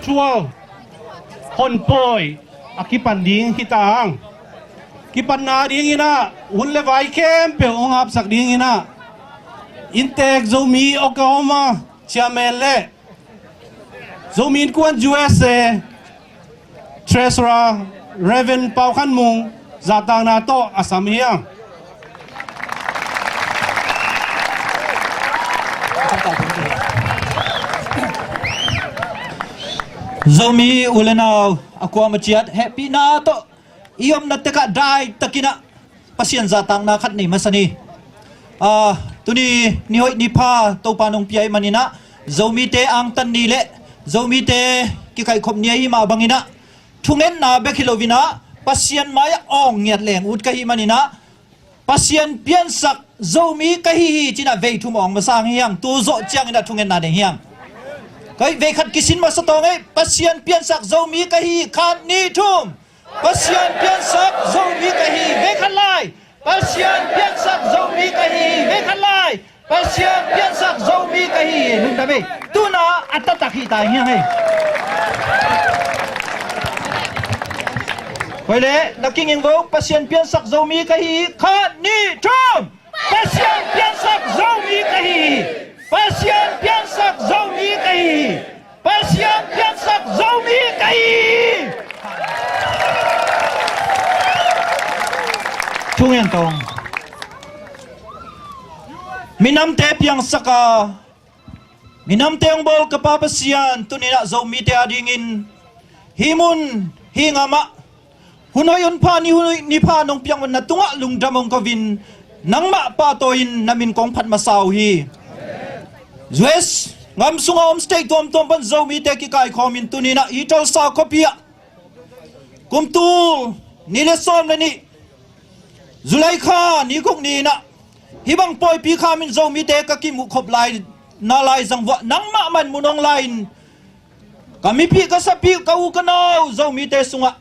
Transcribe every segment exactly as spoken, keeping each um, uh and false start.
Tual honpawi a kipan ding hi ta ang. Kipatna dingin ah hun le vai khempeuh hong hapsak dingin ah inntek Zomi Oklahoma Chairman le Zomi Innkuan U S A Treasurer Reverend Pau Khan Mung zahtakna tawh a sam hi ang. Zomi u le nau a kuam a ciat hehpihna tawh i omna tekah daitakin ah Pasian zahtakna khat nei masa ni. Ah, tuni ni hoih ni pha Topa nong pia ih manin ah Zomite angtan ni le Zomite kikaihkhop ni ahi mah bangin ah thungetna bek hi loin ah Pasian mai-ah awng ngiat leng ut ka hih manin ah Pasian piansak Zomi ka hi hi ci-in ah vei thum awng masa hi hang. Tu zawh ciangin ah thungetna nei hi hang. Kei vei khat kisin masa tawng ei. Pasian piansak Zomi ka hi hi. Khat, nih, thum. Pasian piansak Zomi ka hi hi. Vei khat lai. Pasian piansak Zomi ka hi hi. Vei khat lai. Pasian piansak Zomi ka hi hi. Lungdam ei. Tu-in ah a taktak hi ta hi hang ei. Koi le na kinging vo. Pasian piansak Zomi ka hi hi. Khat, nih, thum. Pasian piansak Zomi ka hi hi. Pasian piansak Zomi ka hi hi. Pasian piansak Zomi ka hi hi. Thungen tawng. Minamte piangsak a minamte hong bawl ka Pa Pasian, tuni-in ah Zomite adingin hih mun hih gam ah hun hoih hun pha ni hoih ni pha nong piak manin na tungah lungdam hong ko-in nangmah pahtawi-in na min kong phat masa uh hi. U S gam sungah om state tuamtuam pan Zomite kikaikhawmin tuni-in ah hih Tulsa khuapi ah kum tul nih le sawm le nih July kha ni guk ni-in ah hih bang pawipi khamin Zomite ka kimuh khop lai na lai zang vuah nangmah man mun hong lai-in ka mipih ka sapih ka u ka nau Zomite sungah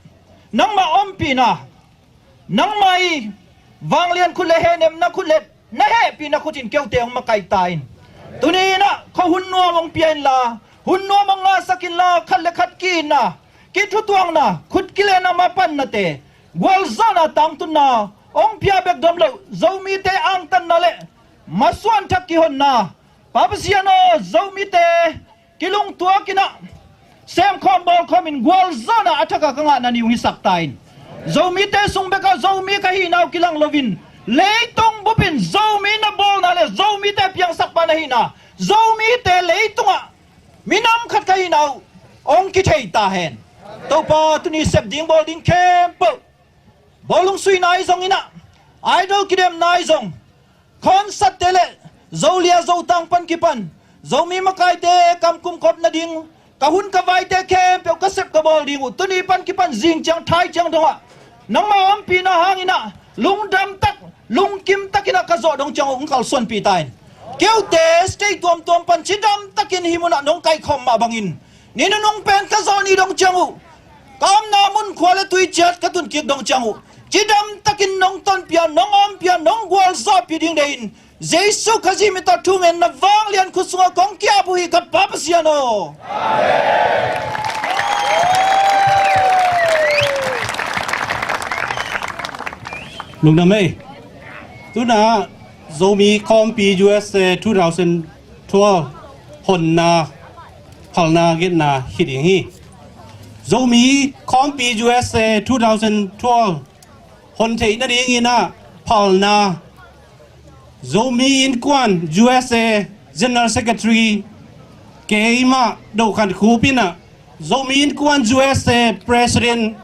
nangmah ompihna, nangmah ih vanglian khut le hehnemna khut le na hehpihna khut in keute hong makaih ta in. Tuni-in ah khuahun nuam hong pia inla, hun nuam hong ngahsak inla, khat le khat ki-itna, kithutuakna, khut kilenna, mapannate, gualzawhna, tangtunna hong pia bek dom loh Zomite angtanna le masuan thak kihonna, Pa Pasian aw, Zomite kilungtuak in ah semkhawm bawlkhawmin gualzawhna a thakah ka ngahna ni hong hisak ta in. Zomite sung bekah Zomi ka hihna uh kilang loin leitung bupin Zomi na bawlna le Zomite piangsakpa na hihna, Zomite leitungah minam khat ka hihna uh hong kithei ta hen. Topa, tuni sep ding bawl ding khempeuh, bawlung suihna ahi zongin ah, idol kidemna ahi zong, concert-te le Zolia Zotang pan kipan Zomi makaite kamkum khop nading ka hun ka vaite khempeuh ka sep ka bawl ding uh. Tuni pan kipan zing ciang thai ciang dongah nangmah ompihna hangin ah lungdam tak, lungkim takin ah ka zawh dong ciang uh hong kalsuanpih ta in. Keute state tuamtuam pan cidam takin hih munah nong kaikhawm mah bangin ni nunung pen ka zawh ni dong ciang uh, ka omna mun khua le tui ciat ka tun kik dong ciang uh, cidam takin nong tonpih a, nong ompih a, nong gualzawhpih ding deih in, Jesu Khazih min tawh thungetna vanglian khut sungah kong ki-ap uh hi, ka Pa Pasian aw. Lungdam ei. Tu-in ah Zomi Khawmpi U S A two thousand twelve honna phalna ngetna hi ding hi. Zomi Khawmpi U S A two thousand twelve hon theih nadingin ah phalna, Zomi Innkuan U S A General Secretary keimah Dohkhan Khup in ah Zomi Innkuan U S A President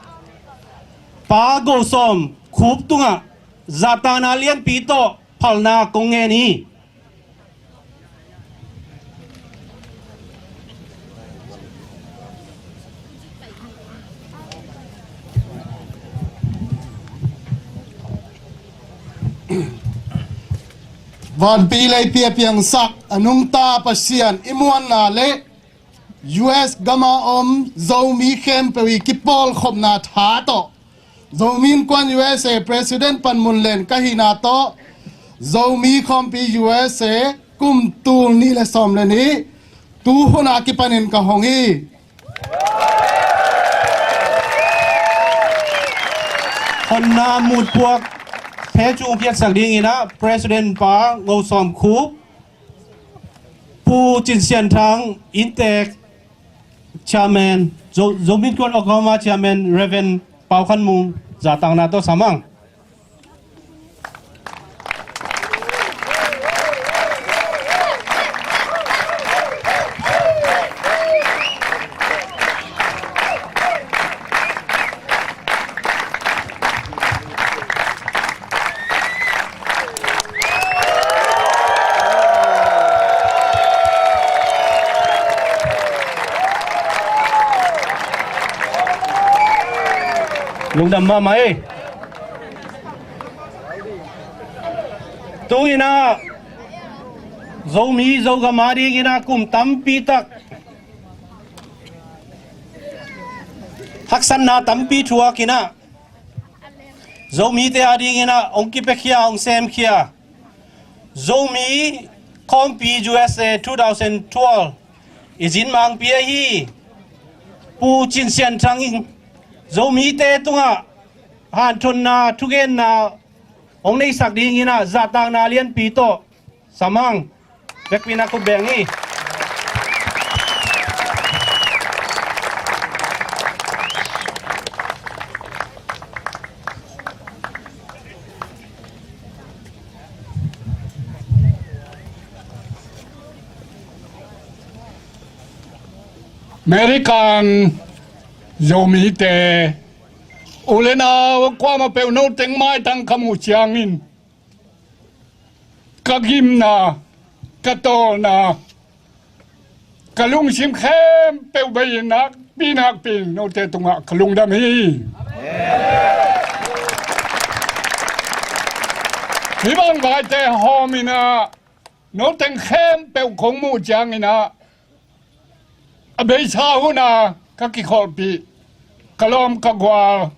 Pa Go Sawm Khup tungah zahtakna lianpi tawh phalna kong ngen hi. Vanpi leipi a piangsak a nungta Pasian i muanna le U S gama om Zomi khempeuh i kipawlkhopna tha tawh Zomi Innkuan U S A President panmun len ka hihna tawh Zomi Khawmpi U S A kum tul nih le sawm le nih tuhuna kipanin ka hong hi. Honna mutpuak phe cung piaksak dingin ah President pa Ngo Sawm Khup, Pu Cin Sian Thang, inntek Chairman, Zo-, Zomi Innkuan Oklahoma Chairman Reverend Pau Khan Mung, zahtakna tawh sam ang. Lungdam mahmah ei. Tuni-in ah Zomi Zogam adingin ah kum tampi tak haksatna tampi thuakin ah Zomite adingin ah hong kipiakhia, hong semkhia Zomi Khawmpi U S A two thousand twelve i zin mangpi ahi Pu Cin Sian Thang in Zomite tungah hanthotna, thugenna hong neisak dingin ah zahtakna lianpi tawh sam ang. Vekpi-in ah khut beng hi. American Zomite, u le nau kuamah peuh, no teng maitang ka muh ciangin ka gimna, ka tawlna, ka lungsim khempeuh bei-in nakpi nakpi note tungah ka lungdam hi. Hih bang vaite hawm-in ah no teng khempeuh kong muh ciangin ah a beisa hun a ka kikholhpih ka lawm ka gual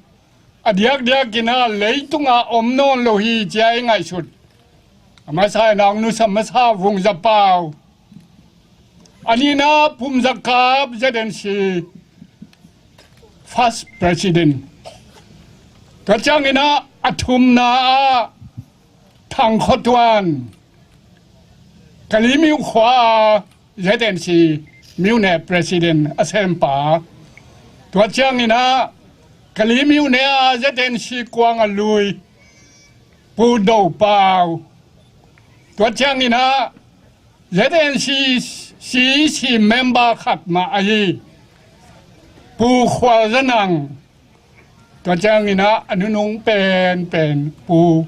a diakdiakin ah leitungah om nawn lo hi ci-a i ngaihsut. A masa-in ah hong nusia masa Vung Za Pau, a nihna Pum Za Kap, Z N C First President. Tua ciangin ah a thumna ah Thang Khua Tuan, Kalaymyo khua a Z N C Myone President a sempa. Tua ciangin ah Kalaymyo a Z N C kuang a lui Pu Do Pau. Tua ciangin ah Z N C C C member khat mah ahi Pu Khual Za Nang. Tua ciangin ah a nunung penpen Pu,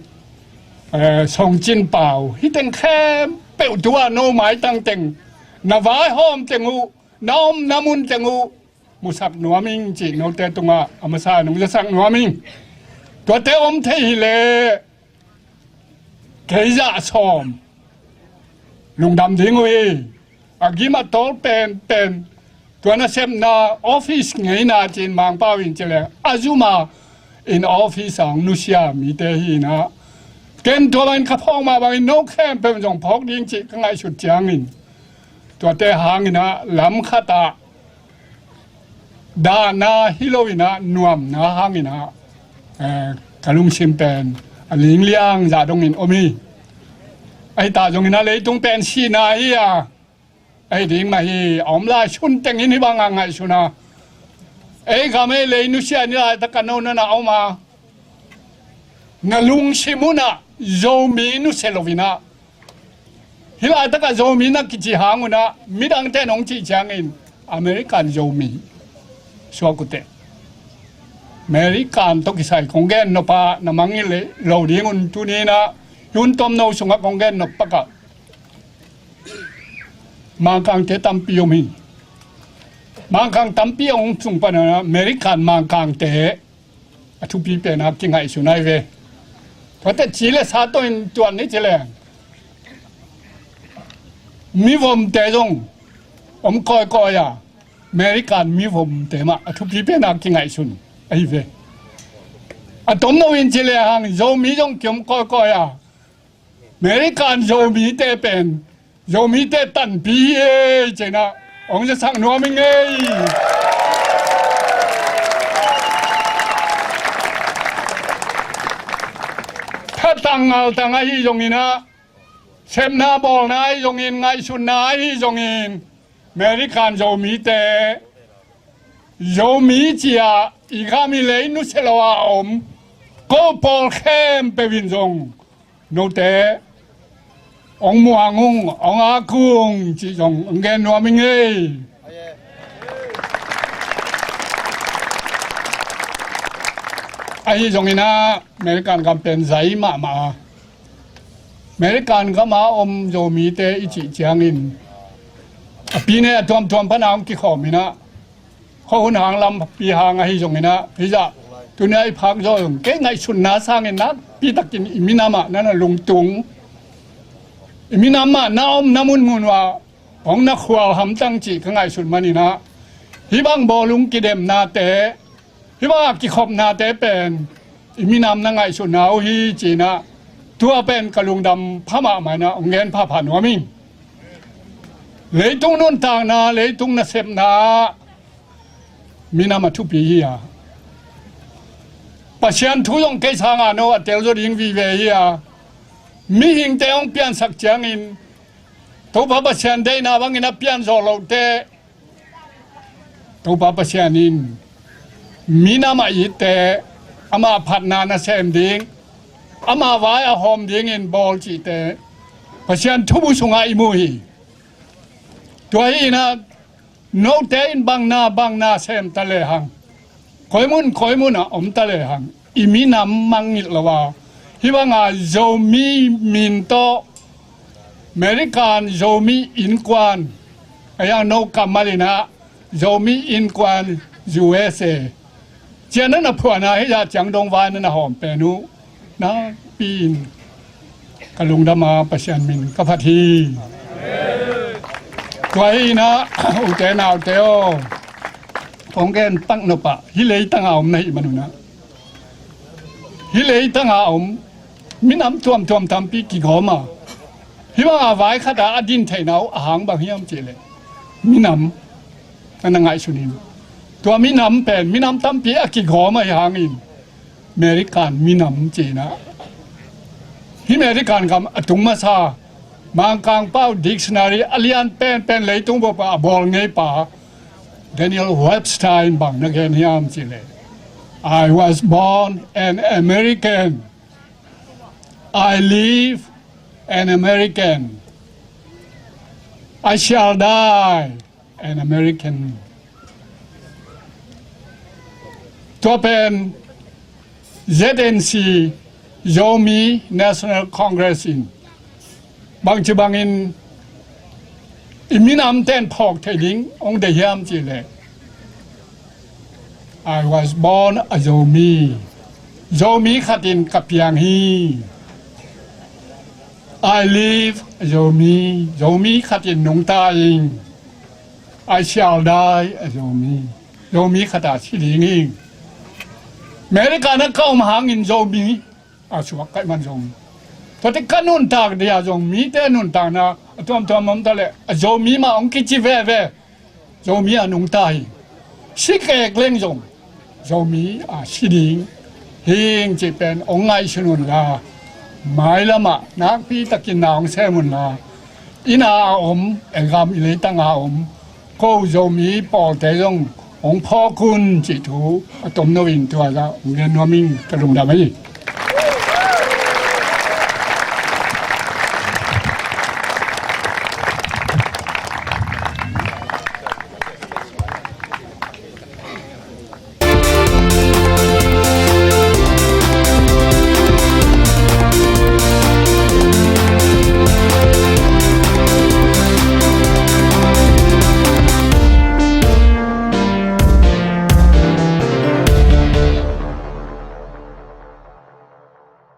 eh, Song Cin Pau. Hih teng khempeuh tu-a no maitang teng, na vaihawm teng uh, na omna mun teng uh musak nuam ing cih note tungah a masa nong zasak nuam ing. Tuate om thei hileh kei zah sawm lungdam ding uh hi. A gim a tawl penpen, tua nasepna office ngeina ci-in Mangpau in ci leng a zuma in office ah hong nusia mite hi-in ah, ken tua bangin ka phawk mah bangin no khempeuh zong phawk ding cih ka ngaihsut ciangin, tuate hangin ah lam khat ah dahna hi lo-in ah nuamna hangin ah, eh, ka lungsim pen a lingliang zah dongin om hi. Ahi ta zongin ah leitung pen sihna hi a, ahi ding mah hi. A om lai sun teng in hih bangah ngaihsun a, ei gam ei lei nusia ni laitak a no na na om a, na lungsim un ah Zomi nusia lo-in ah, hih laitakah Zomi na kici hang un ah midangte in hong cih ciangin American Zomi suak uh teh. American tawh kisai kong gen nop a na mangngilh lo ding un, tuni-in ah hun tomno sungah kong gen nop pakah Mangkangte tampi om hi. Mangkang tampi a om sung pan ah American Mangkangte a thupi pen a kingaihsun ahi ve. Tuate ci le sa tawh in tuan ni ci leng, mivomte zong om kawikawi a, American mivomte mah a thupi pen a kingaihsun ahi ve. A tomno in ci le hang Zomi zong kiom kawikawi a, American Zomite pen Zomite tanpi hi ei ci-in ah hong zasak nuam ing ei. Tang ngal tang ahi zongin ah, sepna bawlna ahi zongin, ngaihsutna ahi zongin, American Zomite, Zomi ci-a i gam i lei nusia lo a om ko pawl khempeuh in zong note hong muang ung, hong ak ung cih zong hong gen nuam ing ei. Ahi zongin ah American gam pen zai mahmah a, American gam a om Zomite i cih ciangin a pi ne a tuamtuam pan a hong kikhawm in ah, khuahun hang lampi hang ahi zongin ah, hih zah tuni a i phak zawh zong kei ngaihsutna sangin nakpi takin i minam ah na na lungtung, i minam ah na omna munmun ah hong na khual hamtang cih ka ngaihsut manin ah, hih bang bawlung kidemnate, hih bang a kikhopnate pen i minam na ngaihsutna uh hi ci-in ah, tua pen ka lungdam pha mahmah in ah hong gen phapha nuam ing. Leitung nuntakna, leitung nasepna ah minam a thupi hi a, Pasian thu zong kei sangah no a telzaw ding vive hi a, mihingte hong piansak ciangin Topa Pasian deihna bangin a pianzawh lote, Topa Pasian in minam a itte, ama phatna nasem ding, ama vai a hawm dingin bawl cihte Pasian thubu sungah i mu hi. Tua hi in ah, note in bangna bangna sem ta lehang, koimun koimun ah om ta lehang, i minam mangngilh lo a, hih banga Zomi min tawh American Zomi Innkuan, a yang no kammal in ah Zomi Innkuan U S A, cian na na phuan a, hih zah ciang dong vai na na hawm pen uh nakpi in ka lungdam a, Pasian min ka phat hi. Tua hi in ah, ute naute aw, kong gen pak nop ah, hih leitang a om na hih manun ah, hih leitang a om minam tuamtuam tampi kigawm a, hih banga vai khat a a din theihna uh a hang bang hiam cih leh, minam na na ngaihsun in. Tua minam pen minam tampi a kigawm ahih hangin American minam ci-in ah, hih American gam a tung masa Mangkangpau dictionary a lian penpen leitung bup a bawl ngeipa Daniel Webster in bang na gen hiam cih leh, "I was born an American. I live an American. I shall die an American." Tua pen Z N C, Zomi National Congress in bangci bangin i minam ten phawk theih ding hong deih hiam cih leh, "I was born a Zomi. Zomi khat in ka piang hi. I live a Zomi. Zomi khat in nungta ing. I shall die a Zomi. Zomi khat a si ding ing." America na ka om hangin Zomi a suak kaih man zong, tuate ka nuntak dia zong, mite nuntakna a tuamtuam om ta leh, a Zomi mah hong kici veve. Zomi a nungta hi. Si kek leng zong, Zomi a si ding hi ing cih pen hong ngaihsun unla, mailam ah nakpi takin na hong sem unla, i na a om, i gam i leitang a om ko Zomi pawlte zong hong phawk un cih thu a tomno in tua zah hong gen nuam ing. Ka lungdam hi.